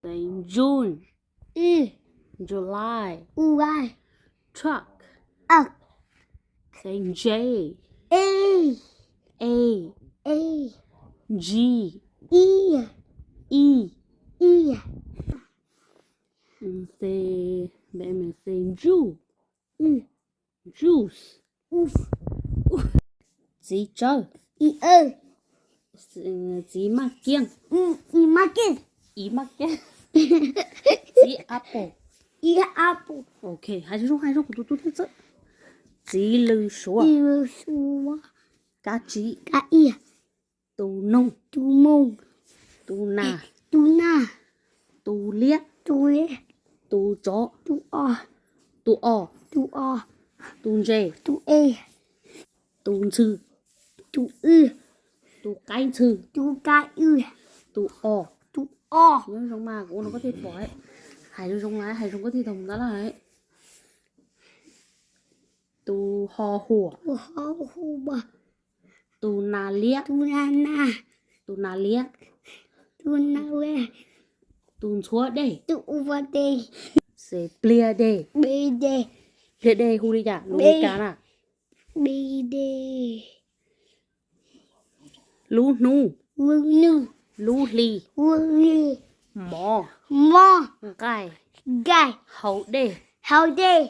Xeem June. Ij. July. Uai. Truck. Ak. Xeem J. Ej. A. Ej. G. Ij. Ij. Ij. Xeem, xeem Ju. Ij. Juice. Uf. Txiv tsawb. Ij. Txiv maj kiab. Ij. Maj kiab. Ij. Maj kiab. Txiv apple. Ij. Apple. Ok, hais zoo, hais zoo kuv tus tub thiaj txawj. Txiv lws suav. Ij. Lws suav. Kab tsib. Kab ib. Tus noog. Tus noog. Tus nas. Tus nas. Tus liab. Tus liab. Tus tsov. Tus os. Tus os. Tus os. Tus ntses. Tus es. Tus ntxhw. Tus wj. Tus qaib ntxhw. Tus qaib wj. Tus os. Tus os. Nyob zoo mas kuv ua no koj thiaj pom. Hais zoo zoo na, hais zoo koj thiaj tau mus tab laj. Tus ho huam. Tus ho huam. Tus nas liab. Tus nas nas. Tus nas liab. Tus nas liab. Tus ntxhuav dej. Tus ntxhuav dej. Xeem pliag dej. Pliag dej. Pliag dej hu li cas lus Meskas na? Pliag dej. Lub hnub. Lub hnub. Lub hli. Lub hli. Mov. Mov. Nqaij. Nqaij. Haus dej. Haus dej.